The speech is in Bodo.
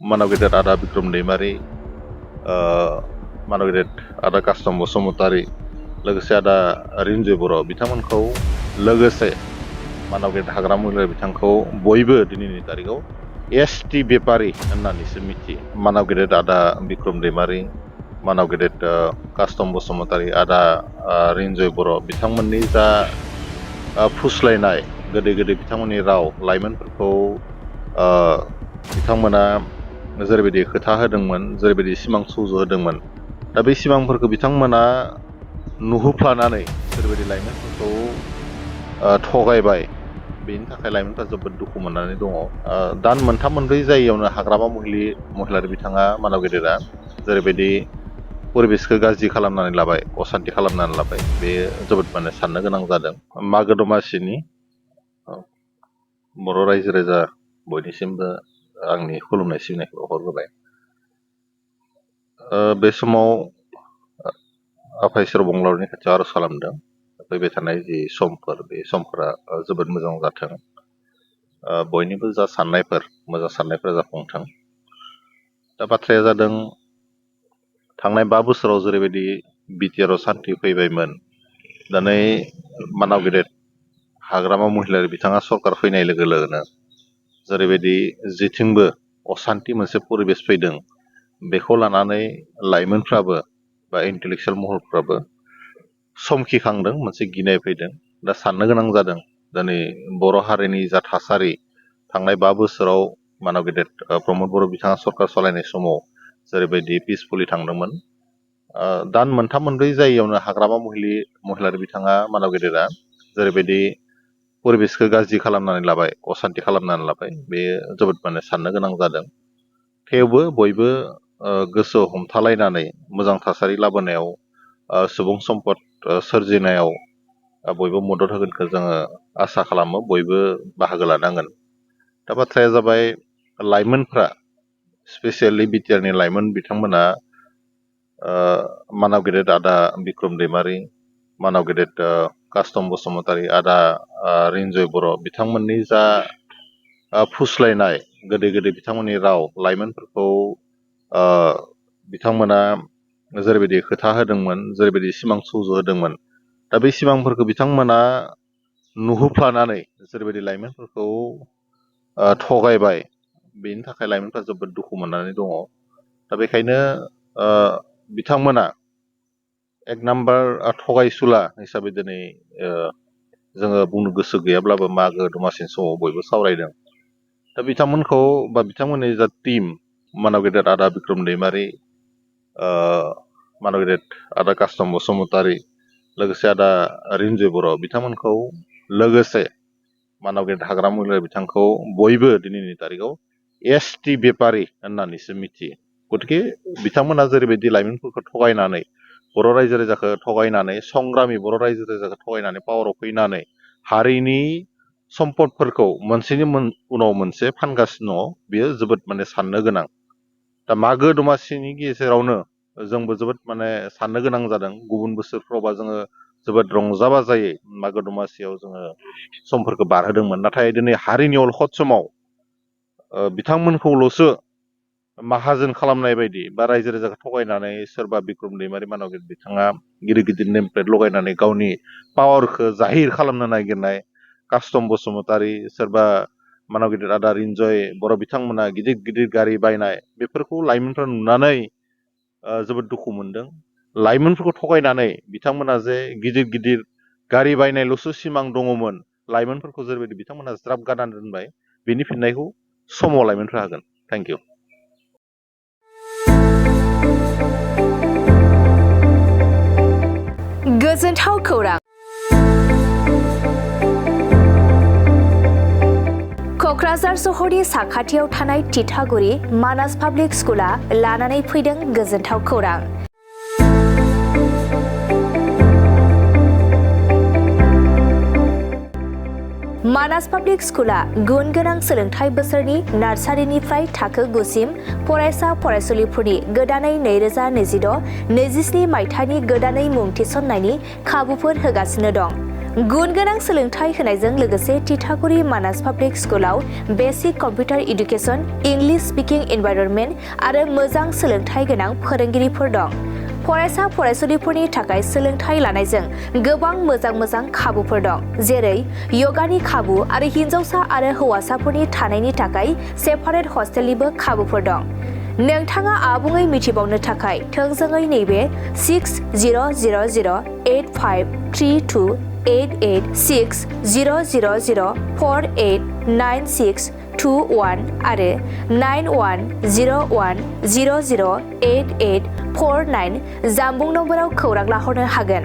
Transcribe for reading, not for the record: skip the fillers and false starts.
मानव गेदेर आदा बिक्रम दैमारि, मानव गेदेर आदा कास्टम बसुमतारि, लोगोसे आदा रिन्जय बर' बिथांमोनखौ लोगोसे मानव गेदेर हाग्रा महिला बिथांखौ बयबो दिनैनि तारिखाव एसटि बेपारि होननानैसो मिथियो। मानव गेदेर आदा बिक्रम दैमारि, मानव गेदेर कास्टम बसुमतारि, आदा रिन्जय बर' बिथांमोननि जा फुस्लायनाय गोदै गोदै बिथांमोननि राव लाइमोनफोरखौ बिथांमोना जेरैबायदि खोथा होदोंमोन, जेरैबायदि सिमां सुजुहोदोंमोन, दा बे सिमांफोरखौ बिथांमोना नुहुफ्लानानै जेरैबायदि लाइमोनफोरखौ थगायबाय, बेनि थाखाय लाइमोनफ्रा जोबोद दुखु मोननानै दङ। दान मोनथाम मोनब्रै जायैयावनो हाग्रामा महिलारि बिथाङा मानव गेदेरा जेरैबायदि परिबेसखौ गाज्रि खालामनानै लाबाय, असान्थि खालामनानै लाबाय, बे जोबोद माने साननो गोनां जादों। मागो दमासिनि बर' रायजो राजा बयनिसिमबो आंनि खुलुमनाय सिबिनायखौ हरग्रोबाय। बे समाव आफा इसोर अबंलावरिनि खाथियाव आर'ज खालामदों, फैबाय थानाय जि समफोर, बे समफोरा जोबोद मोजां जाथों, बयनिबो जा साननायफोर, मोजां साननायफोरा जाफुंथों। दा बाथ्राया जादों, थांनाय 5 बोसोराव जेरैबायदि बिटिआरआव सान्थि फैबायमोन, दिनै मानव गेदेर हाग्रामा महिलारि बिथाङा सरकार फैनाय लोगो लोगोनो जेरैबायदि जेथिंबो असान्थि मोनसे परिबेस फैदों, बेखौ लानानै लाइमोनफ्राबो बा इन्टेलेक्सुयेल महरफ्राबो समखिखांदों, मोनसे गिनाय फैदों। दा साननो गोनां जादों, दिनै बर' हारिनि जा थासारि, थांनाय 5 बोसोराव मानव गेदेर प्रमद बर' बिथाङा सरकार सालायनाय समाव जेरैबायदि पिसफुलि थांदोंमोन, दान मोनथाम मोनब्रै जायैयावनो हाग्रामा महिलारि बिथाङा मानव गेदेरा जेरैबायदि परिबेसखौ गाज्रि खालामनानै लाबाय, असान्थि खालामनानै लाबाय, बे जोबोद माने साननो गोनां जादों। थेवबो बयबो गोसो हमथालायनानै मोजां थासारि लाबोनायाव, सुबुं सम्पद सोरजिनायाव बयबो मदद होगोनखौ जोङो आसा खालामो, बयबो बाहागो लानांगोन। दा बाथ्राया जाबाय, लाइमोनफ्रा स्पेसियेलि बिटिआरनि लाइमोन बिथांमोना मानव गेदेर आदा बिक्रम दैमारि, मानव गेदेर कास्टम बसुमतारि, आदा रिन्जय बर' बिथांमोननि जा फुस्लायनाय गोदै गोदै बिथांमोननि राव लाइमोनफोरखौ बिथांमोना जेरैबायदि खोथा होदोंमोन, जेरैबायदि सिमां सुजुहोदोंमोन, दा बे सिमांफोरखौ बिथांमोना नुहुफ्लानानै जेरैबायदि लाइमोनफोरखौ थगायबाय, बेनि थाखाय लाइमोनफ्रा जोबोद दुखु मोननानै दङ। दा बेखायनो बिथांमोना एक नाम्बार थगायसुला हिसाबै दिनै जोङो बुंनो गोसो गैयाब्लाबो मागो दमासिनि समाव बयबो सावरायदों। दा बिथांमोनखौ बा बिथांमोननि जा टीम, मानव गेदेर आदा बिक्रम दैमारि, मानव गेदेर आदा कास्टम बसुमतारि, लोगोसे आदा रिन्जय बर' बिथांमोनखौ लोगोसे मानव गेदेर हाग्रा महिला बिथांखौ बयबो दिनैनि तारिखाव एसटि बेपारि होननानैसो मिथियो। गतिके बिथांमोना जेरैबायदि लाइमोनफोरखौ थगायनानै, बर' रायजो राजाखौ थगायनानै, संग्रामि बर' रायजो राजाखौ थगायनानै पावाराव फैनानै हारिनि सम्पदफोरखौ मोनसेनि उनाव मोनसे फानगासिनो दङ, बेयो जोबोद माने साननो गोनां। दा मागो दमासिनि गेजेरावनो जोंबो जोबोद माने साननो गोनां जादों। गुबुन बोसोरफ्रावबा जोङो जोबोद रंजा बाजायै मागो दमासियाव जोङो समफोरखौ बारहोदोंमोन, नाथाय दिनै हारिनि अलखद समाव बिथांमोनखौल'सो माहाजोन खालामनाय बायदि बा रायजो राजाखौ थगायनानै सोरबा बिक्रम दैमारि मानव गेदेर बिथाङा गिदिर गिदिर नेम प्लेट लगायनानै गावनि पावारखौ जाहिर खालामनो नागिरनाय, कास्टम बसुमतारि, सोरबा मानव गेदेर आदा रिन्जय बर' बिथांमोना गिदिर गिदिर गारि बायनाय, बेफोरखौ लाइमोनफ्रा नुनानै जोबोद दुखु मोनदों। लाइमोनफोरखौ थगायनानै बिथांमोना जे गिदिर गिदिर गारि बायनायल'सो सिमां दङमोन, लाइमोनफोरखौ जेरैबायदि बिथांमोना ज्राब गारनानै दोनबाय, बेनि फिननायखौ समाव लाइमोनफ्रा होगोन। Thank you. गोजोनथाव खौरां। क'क्राझार सहरनि साखाथियाव थानाय तितागुरि मानास पाब्लिक स्कुला लानानै फैदों गोजोनथाव खौरां। मानास पाब्लिक स्कुला गुन गोनां सोलोंथाइ बोसोरनि नार्सारिनिफ्राय थाखो 9 सिम फरायसा फरायसुलिफोरनि गोदानै 2026-27 मायथाइनि गोदानै मुं थिसननायनि खाबुफोर होगासिनो दं। गुन गोनां सोलोंथाइ होनायजों लोगोसे तितागुरि मानास पाब्लिक स्कुलाव basic computer education, English speaking environment आरो मोजां सोलोंथाइ गोनां फोरोंगिरिफोर दं। फरायसा फरायसुलिफोरनि थाखाय सोलोंथाइ लानायजों गोबां मोजां खाबुफोर दं, जेरै यगानि खाबु आरो हिन्जावसा आरो हौवासाफोरनि थानायनि थाखाय सेपारेट हस्टेलनिबो खाबुफोर दं। नोंथाङा आबुङै मिथिबावनो थाखाय थोंजोङै नैबे 600083286000489621 आरो 9101008849 जानबुं नम्बराव खौरां लाहरनो हागोन।